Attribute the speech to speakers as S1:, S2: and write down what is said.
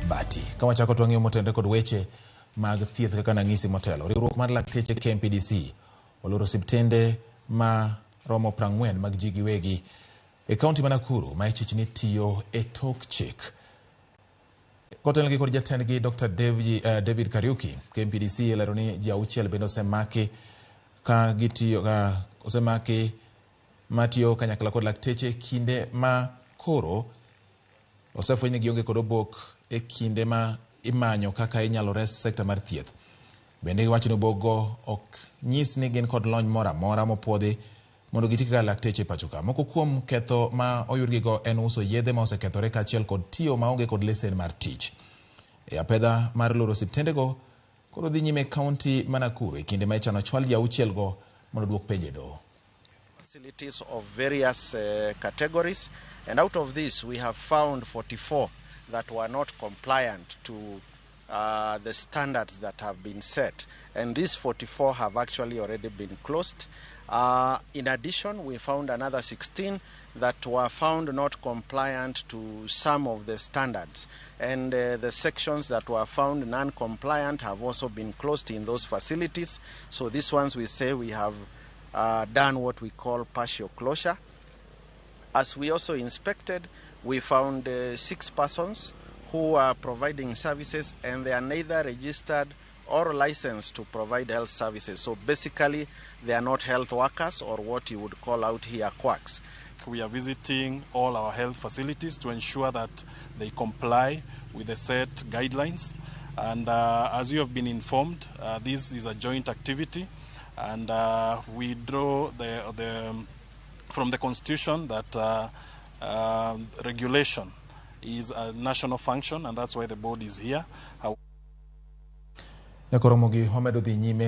S1: Bati. Ka wachako to wang'iyo motenore kod weche mag thieth kaka nang'isi motelo. Riwruok mar lakteche KMPDC oloro osiptende ma romo 40 mag ji giwegi e kaunti ma Nakuru ma ichich ni tiyo e tok chik. Kotelnegi kod jatendgi Dr. David Kariuki, KMPDC elero ni ji 6 bende osemaki ka gitiyo osemaki matiyo kanyakla kod lakteche kinde ma koro osefweny ni gionge kod obok e kinde ma imanyo kaka inyalo res sekta mar thieth. Bende giwacho ni obokgo ok nyis ni gin kod lony moro amora mopuodhi mondo giti kaka lakteche e pacho ka. Moko kuom ketho ma oyudgigo en uso yedhe ma osekethore kaachiel kod tiyo maonge kod lesen mar tich. E apedha mar loro osiptendego koro dhi nyime e kaunti ma Nakuru e kinde ma ichano chwal ji 6 go mondo duok penjo e doho.
S2: Facilities of various categories, and out of this we have found 44 that were not compliant to the standards that have been set, and these 44 have actually already been closed. In addition, we found another 16 that were found not compliant to some of the standards, and the sections that were found non-compliant have also been closed in those facilities. So these ones we say we have done what we call partial closure. As we also inspected, we found 6 persons who are providing services, and they are neither registered or licensed to provide health services. So basically, they are not health workers or what you would call out here quacks.
S3: We are visiting all our health facilities to ensure that they comply with the set guidelines. And as you have been informed, this is a joint activity. And we draw from the Constitution that regulation is a national function, and that's why the board is here.
S1: Nyakoromogi wamedo dhi nyime.